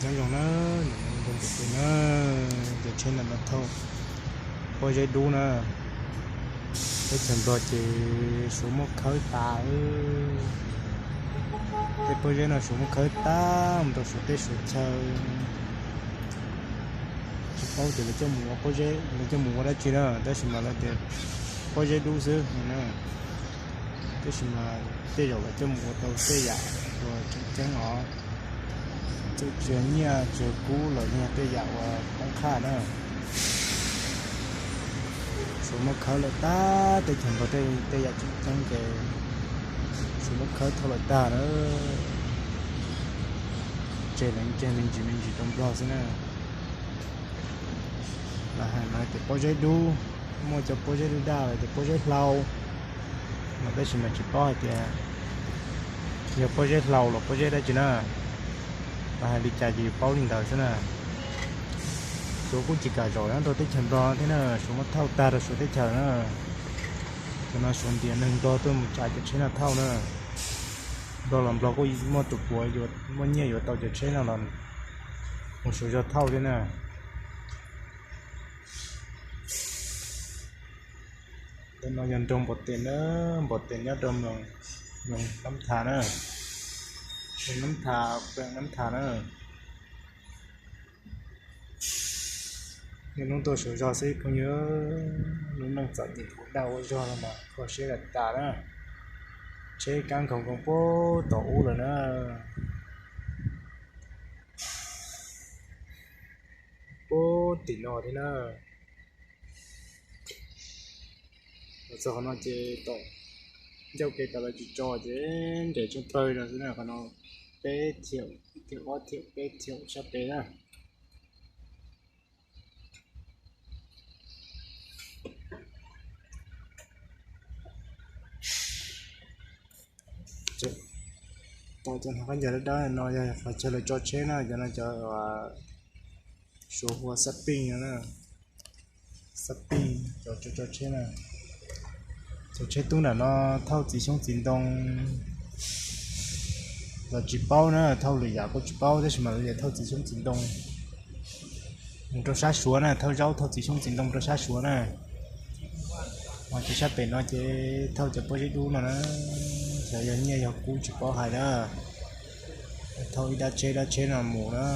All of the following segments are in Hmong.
Nyob zoo na, nyob zoo na, ces tsheb ntawm no thauj pob zeb dub na. Teb chaws Nplog ces Suav muab khawb tas. Tej pob zeb no Suav muab khawb tas mus rau Suav teb Suav chaw. Tsis paub tias lawv coj mus ua pob zeb, lawv coj mus ua dab tsi na, tab sis mas lawv tias pob zeb dub xwb na. Tab sis mas tej zaum lawv coj mus ua tau tej yam uas tseem ceeb os, txawm tsis yog nyiaj tsis yog kub los yog tej yam uas toob qhaj na. Suav muab khawb lawm tag, teb chaws Nplog tej yam tseem ceeb ces Suav muab khawb thauj lawm tag na. Tseg lawv tseg me ntsis me ntsis rau Nplog xwb na. Lawv hais mas tias pob zeb dub, muaj cov pob zeb dub daj los tias pob zeb hlau no, tab sis mas tsis paub hais tias yog pob zeb hlau los pob zeb dab tsi na. Lawv hais li cas ces yus paub li ntawd xwb na. Suav kuj tsis kam zaum nyob rau teb chaws Nplog thiab na, Suav muab thauj tag rau Suav teb chaws na. Cov no Suav ntiav neeg Nplog tuaj mus tsav cov tsheb no thauj na. Nplog los Nplog kuj muaj tus puav, muaj nyiaj yuav tau cov tsheb no los mus Suav zog thauj thiab na. Ntawm no yog nroog Npau Tes na, Npau Tes nyob rau Mloos Nab Thas na, Mloos Nab Thas, Pem Nab Thas na. Niaj hnub tuaj Suav zog xwb phooj ywg, lub neej txom nyem ua dag ua zog no mas kho siab tas tas na. Tsheb kab nkaus nkoos puag tom ub lawm na, puag tim no thiab na. Los txog qhov no ces tom ncauj kev tas lawv tsis tso ces nres tsheej plawg no xwb na. Qhov no peb thiaum, ib thiaum ob thiaum peb thiaum sab pem na. Tom cov qab ncag dawb dawb no yog qhov chaw lawv tso tsheb na, cov no cov Suav hu ua xab pij no na. Xab pij, cov tso tsheb na. Cov tsheb tub nram no thauj txiv xyoob txiv ntoo los tsis paub na, thauj lwm yam kuj tsis paub tab sis mas lawv tias thauj txiv xyoob txiv ntoo mus rau sab Suav na, thauj zaub thauj txiv xyoob txiv ntoo rau sab Suav na. Ho ces sab pem no ces thauj cov pob zeb dub no na, xyov yog nyiaj yog kub tsis paub hais na. Thauj ib dab tsheb dab tsheb no mus na.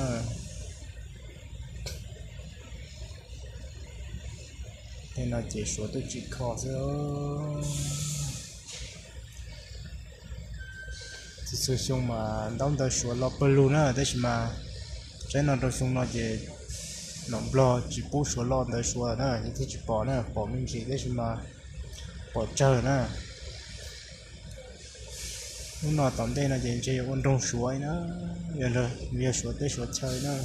Tej no ces Suav twb tsis kho xwb. Txhua txhua xyoo mas ntaub ntawv Suav los pawg lug na, tab sis mas saib no rau xyoo no ces nom Nplog tsis pub Suav los ntawv Suav na, ces thiaj tsis pom na, pom me ntsis tab sis mas pom tsawg na. Lub no tom ntej no ces ntshe yuav ua nroog Suav na, yog Suav teb Suav chaw na.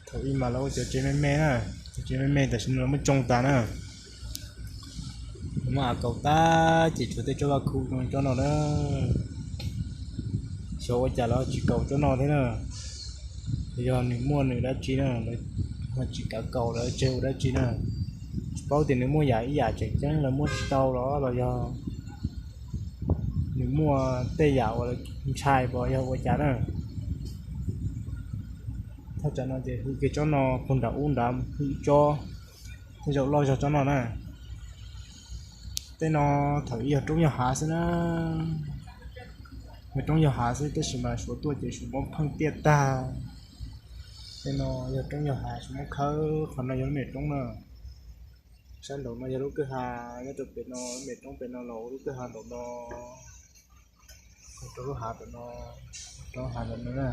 Thaum ub mas lawv ua cov tsev me me na, cov tsev me me tam sim no lawv muab tsoo tas na. Muab av kaus tag ces tshuav tej tsob vaj khuv zoo tsob no na. Xyov ua cas lawv tsis kaus tsob no thiab na. Yog nws muaj nws dab tsi na, lawv tsis kav kaus lawv tseg ua dab tsi na. Tsis paub tias nws muaj yam ib yam tseem ceeb lawv muab tsis tau los los yog nws muaj tej yam uas ntshai pom yog ua cas na. Thaj tsam no ces hwm kiag tsob no puag nram ub nrad hwm tsob, tej zaum loj zog tsob no na. Tej no thaum ub yog roob yog hav xwb na, yog roob yog hav xwb tab sis mas Suav tuaj ces Suav muab pheej tiaj tag. Tej no yog roob yog hav, Suav muab khawb. Qhov no yog lub me roob na, sab nraum no yog lub kwj ha, nyob rau pem no lub me roob pem no los ua lub kwj ha nraum no, rau lub hav ntawm no, rau lub hav ntawm no na.